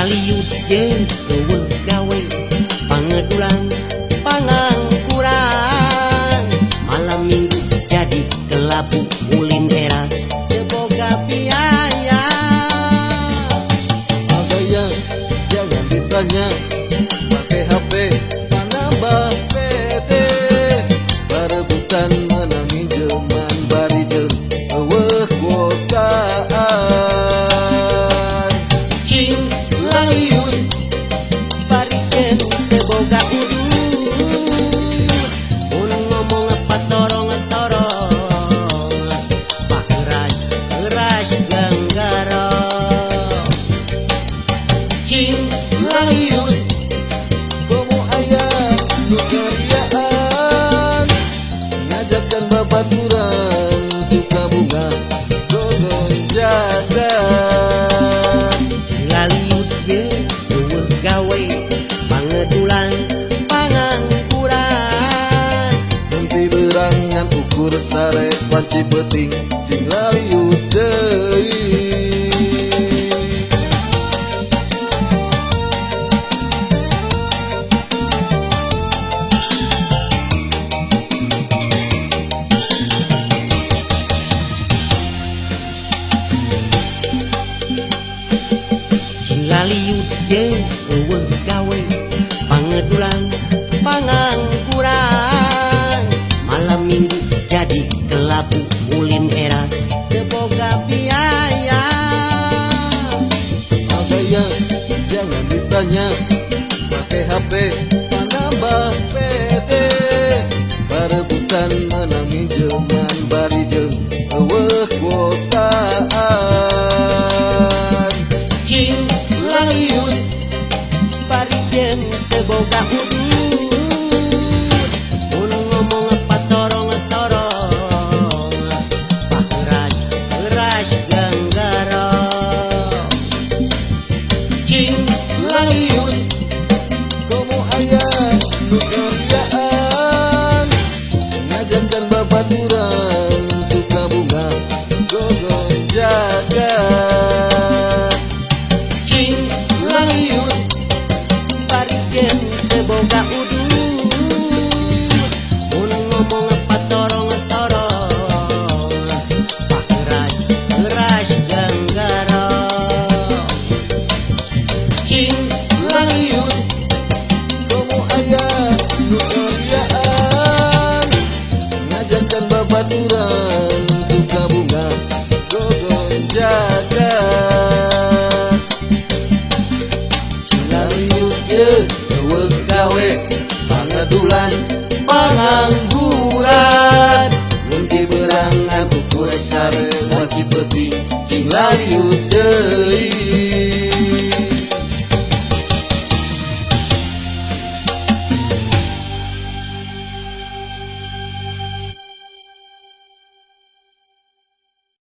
Laliut jeung eueuh gawe pangedulan pangangkuran. Malam minggu jadi kelabu ulin era teu boga biaya. Agaya jangan ditanya, pakai HP manambah PT. Barebutan menang minjeman bari jeung eueuh kuotaan. Cing laliut bari jeung teu boga udud. Mun ngomong patorong-torong pakeras-keras ganggarong. Cing laliut komo aya nu kariaan, ngajakan babaturan suka bunga gogonjakan. Cing laliut ye eueuh gawe pangedulan pangangkuran. Henteu beurang ngan ukur sare wanci peuting cing laliut deui. Cing laliut ye eueuh gawe pangedulan pangangkuran. Malam minggu jadi kelabu ulin era teu boga biaya. Agaya jangan ditanya, pakai HP manambah PT. Barebutan menang minjeman bari jeung eueuh kuotaan. Cing laliut bari jeung teu boga udud. Mun ngomong patorong-torong pakeras-keras ganggarong. Cing laliut komo aya nu kariaan, ngajakan babaturan suka bunga gogonjakan. Cing laliut bari jeung teu boga udud. Mun ngomong patorong-torong pakeras-keras ganggarong. Cing laliut komo aya nu kariaan, ngajakan babaturan suka bunga gogonjakan. Cing laliut ye eueuh gawe pangedulan pangangguran. Mun dibeurang ngan ukur sare wanci peuting cing laliut deui.